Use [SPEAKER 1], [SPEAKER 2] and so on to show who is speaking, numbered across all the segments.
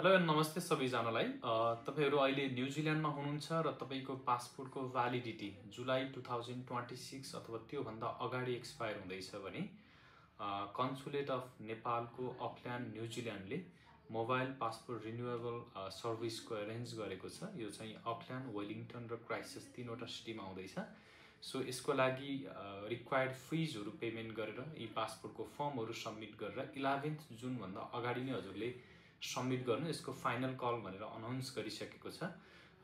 [SPEAKER 1] Hello and नमस्ते सबैजनालाई। तपाईहरु अहिले न्युजिल्यान्डमा हुनुहुन्छ र तपाईको पासपोर्टको भ्यालिडिटी जुलाई 2026 अथवा त्यो भन्दा अगाडि एक्सपायर हुँदैछ भने कन्सुलेट अफ नेपालको अकल्यान्ड न्युजिल्यान्डले मोबाइल पासपोर्ट रिन्युएबल सर्भिसको अरेन्ज गरेको छ। यो चाहिँ अकल्यान्ड, वेलिङटन र क्राइस्टचर्च तीनवटा सिटीमा हुँदैछ। सो यसको लागि रिक्वायर्ड फिजहरु पेमेन्ट गरेर यी पासपोर्टको फर्महरु सबमिट गरेर 11 जुन भन्दा अगाडि नै हजुरले सबमिट गर्नु। यसको फाइनल कल भनेर अनाउन्स गरिसकेको छ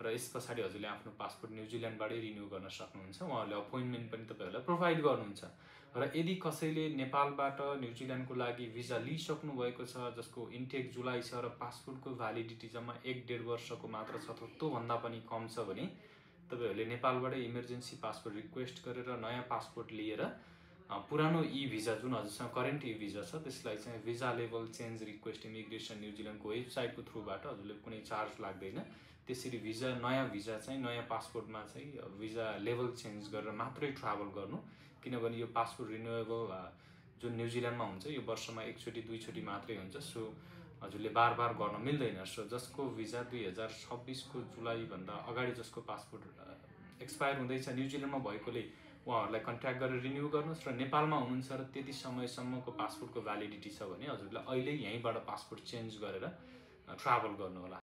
[SPEAKER 1] र यस पछाडी हजुरले आफ्नो पासपोर्ट न्युजिल्यान्डबाटै रिन्यू गर्न सक्नुहुन्छ। उहाँहरूले अपोइन्टमेन्ट पनि तपाईहरुलाई प्रोभाइड गर्नुहुन्छ। र यदि कसैले नेपालबाट न्युजिल्यान्डको लागि भिजा लिइसक्नु भएको छ जसको इन्टेक जुलाई छ र पासपोर्टको भ्यालिडिटी जम्मा 1.5 वर्षको मात्र छ अथवा त्यो भन्दा पनि कम छ भने तपाईहरुले नेपालबाट इमर्जेन्सी पासपोर्ट रिक्वेस्ट गरेर नयाँ पासपोर्ट लिएर पुरानो ई भिजा जुन हजुरसँग करेन्ट ई भिजा छ त्यसलाई चाहिँ visa level change request immigration न्युजिल्यान्डको वेबसाइटको थ्रुबाट हजुरले कुनै चार्ज लाग्दैन। त्यसरी भिजा नयाँ भिजा चाहिँ नयाँ पासपोर्टमा चाहिँ भिजा लेभल चेन्ज गरेर मात्रै ट्राभल गर्नु। किनभने यो पासपोर्ट रिन्युएबल जुन न्युजिल्यान्डमा हुन्छ यो वर्षमा एकचोटी दुईचोटी मात्रै हुन्छ। सो हजुरले बार बार गर्न मिल्दैन। सो जसको भिजा 2026 को जुलाई भन्दा अगाडि जसको पासपोर्ट एक्सपायर हुँदैछ न्युजिल्यान्डमा भएकोले उहाँहरूलाई कन्ट्याक्ट गरेर रिन्यू गर्नुस्। र नेपालमा हुनुहुन्छ र त्यति समयसम्मको पासपोर्टको भ्यालिडिटी छ भने हजुरले अहिले यहीँबाट पासपोर्ट चेन्ज गरेर ट्राभल गर्नु होला।